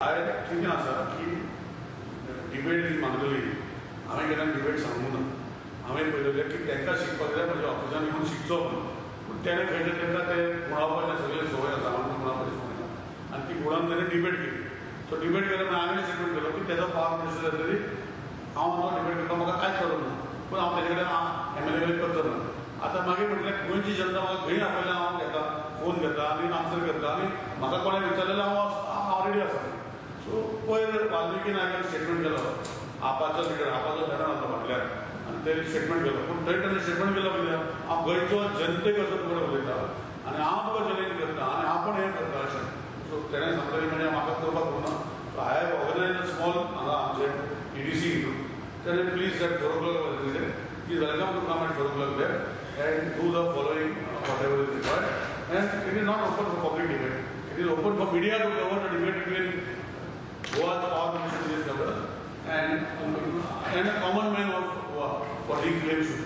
हांवें कितें आसा की डिबेट जी मागलेली, हांवें केन्ना डिबेट सांगूंक ना. हांवें पळयलें की तांकां शिकपाक जाय, म्हज्या ऑफिसान येवन शिकचो म्हणून. पूण तेणें खंय तरी तांकां ते गुणावपाचें सगळें संवय आसा, आमकां गुणावपाची संवय ना आनी ती गुणान तेणें डिबेट केली. सो डिबेट केले म्हणून हांवें स्टेटमेंट केलो की तेजो पावर मिनिस्टर जातरी हांव तो डिबेट करता, म्हाका कांयच खबर ना, पूण हांव तेजे कडेन एमएलए कडेन करचो ना. आतां मागीर म्हटलें, गोंयची जनता म्हाका खंय आपयल्या, हांव घेता, फोन घेता आनी आन्सर करता आनी म्हाका कोणें विचारलें, हांव रेडी आसा. सो पयर वाल्मिकी नायकान स्टेटमेंट केलो, आपाचो लिडर, आपाचो बॅनर आसलो फाटल्यान आनी ते स्टेटमेंट केलो. पूण थंय ताणें स्टेटमेंट केलो कितें, हांव गोंयचो जनतेक असो तुका उलयता आनी हांव तुका चॅलेंज करता आनी हांव पण हें करता अशें. सो तेणें सांगलें म्हणजे म्हाका करपाक ना. So I have organize a small हांगा आमचे ईडीसी हितून. तेणें please at 4 o'clock, he is welcome to come at 4 o'clock there and do the following, whatever is required. And it is not open for public debate. It is open for media to cover the debate between Goa's power minister, Dinesh Cabral, and a common man of Goa, what he claims to be.